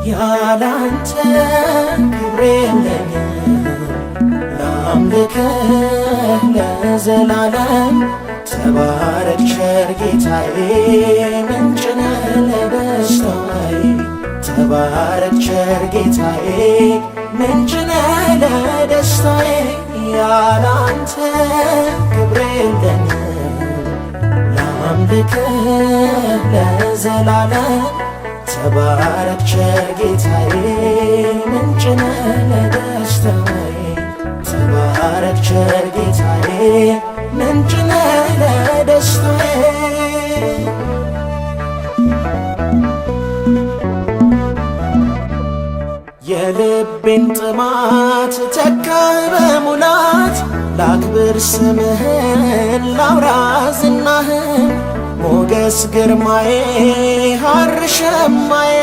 ያላንተ ክብር የለኝም። ላምልክህ ለዘላለም። ተባረክ ቸር ጌታዬ፣ ምንጭ ነህ ለደስታዬ። ተባረክ ቸር ጌታዬ፣ ምንጭ ነህ ለደስታዬ። ያላንተ ክብር የለኝም። ላምልክህ ለዘላለም። ተባረክ ቸር ጌታዬ፣ ምንጭ ነህ ለደስታዬ። ተባረክ ቸር ጌታዬ፣ ምንጭ ነህ ለደስታዬ። የልቤን ጥማት ተካ በሙላት። ላክብር ስምህን፣ ላውራ ዝናህን። ሞገስ ግርማዬ፣ ሐር ሸማዬ።